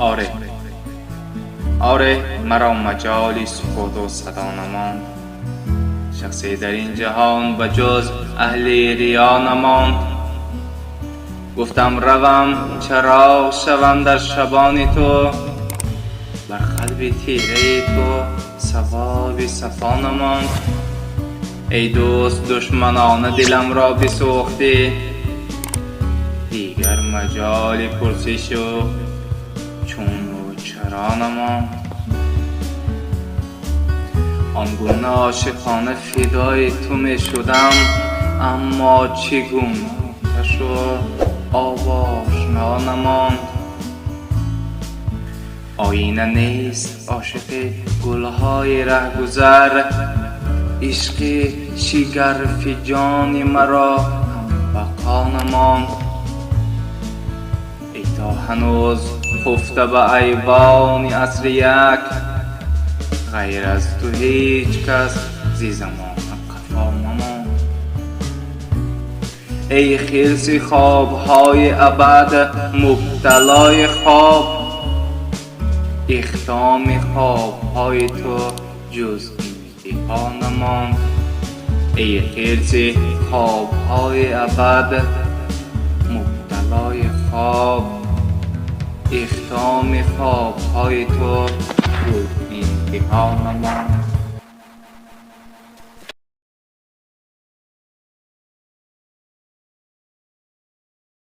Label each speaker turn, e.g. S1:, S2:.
S1: Оре, оре, маро маҷоли сукуту садо намонд. Шахсе дар ин ҷаҳон ба ҷуз аҳли риё намонд. Гуфтам равам, чароғ шавам дар шабони ту, бар қалби тираи ту савоби сафо намонд. Эй дӯст, душманона диламро бисӯхтӣ, дигар маҷоли пурсишу чуну чаро намонд. Он гуна ошиқона фидои ту мешудам, аммо чӣ гуна оташу об ошно намонд. Оина нест ошиқи гулҳои раҳгузар, ишқи шигарфи ҷони маро ҳам бақо намонд. Эй то ҳанӯз хуфта ба айвони асри як, ғайр аз ту ҳеҷ кас зи замона қафо мамонд. Эй хирси хобҳои абад, мубталои хоб, ихтоми хобҳои ту ҷуз интиҳо намонд. Эй хирси хобҳои абад, мубталои хоб, ихтоми хобҳои ту ҷуз интиҳо намонд.